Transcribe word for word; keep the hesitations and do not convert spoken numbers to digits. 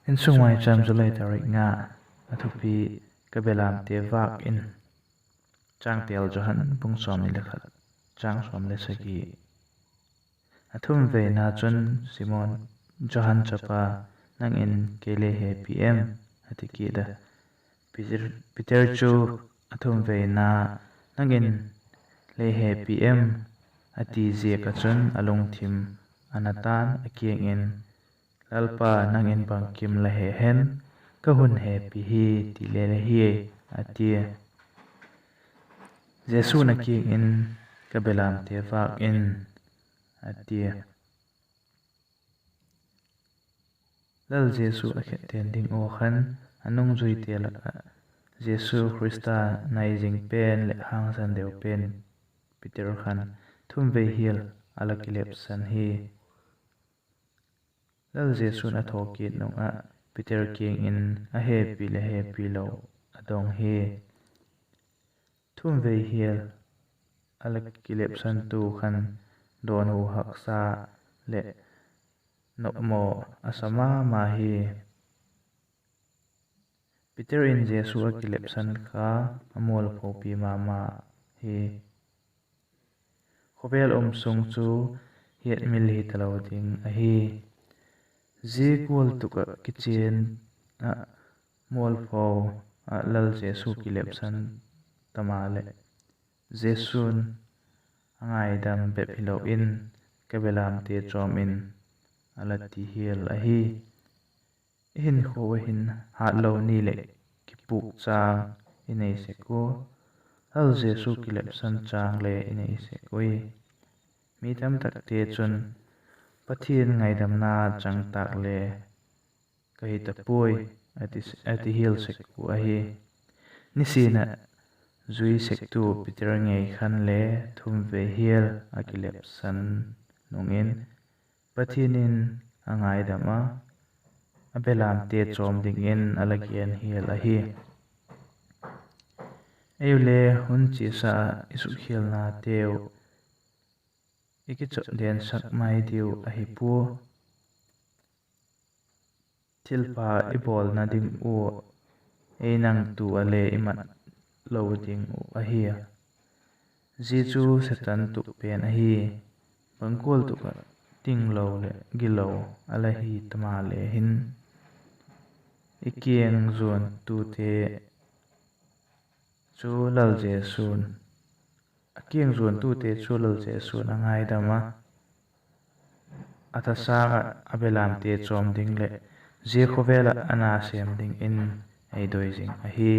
Insung Maicham, July tarik nga, a thupi: Ka belamte vâk in. Changtel: Johan bung sawmni le khat, chang sawm le sagi. A thumveina chun Simon, Johan chapa, nang in kei lei hepi em? a ti kit a. Peter, Peter chu a thumveina, Nang in lei hepi em? a ti ziak ah chun a lungthim a na ta'n, a kiang in, Lalpa, nang in bangkim la he hen, ka hun hepi hi ti le la hiai, a tia. Jesu'n a kiang in, Ka belamte vâk in, a tia. Lal Jesu a khetden ding ua khan a nungzuite lak ah Jesu Khrista nai zing pen leh hangsan deu pen Peter khan thumvei hial a la kilepsan hi. Lal Jesu'n a thawkit nung ah Peter kiang in a hepi leh hepi lo a dong hi. Thumvei hial a la kilepsantu khan dawnhu haksa leh nopmaw a sa ma ma hi. Peter in Jesu a kilepsan kha a mualphopi ma ma hi. Khawvel um sung chu hiatmil hi talo ding ahi. Zia gual tuk ah kichian ah mualpho ah Lal Jesu kilepsan ta maleh, Jesu'n a ngaidam bep hilo in, Ka belamte chawm in, a la ti hial ahi. I hinkhua ah hin hatlo ni leh kipûk châng i nei sek ua, Lal Jesu kilepsan châng le i nei sek ui. Mi tamtakte chun, Pathian ngaidamna chang tâk le ka hi ta puai, a ti, a ti hial sek uh ahi. Nisin ah zui sektu Peter ngei khan le thumvei hial a kilepsan nung in Pathian in a ngaidam a, a belamte chawm dingin a la gen hial ahi. Eiu le hun chiasa ah i sukkhialnateu i kichawp densak mai diu ahi pua. Thilpha i bawlna ding ua ei nangtu a le i mat lo ding uh ahi a. Zia chu Setan tup pen ahi. Banggual tuk ah tinglo leh gilo a la hi ta maleh hin, i kiang zuantute chu Lal Jesu'n, a kiang zuantute chu Lal Jesu'n a ngaidam a, a thasâng ah a belamte chawm ding leh zia khawvel ah a na sêm dingin ei doi zing ahi.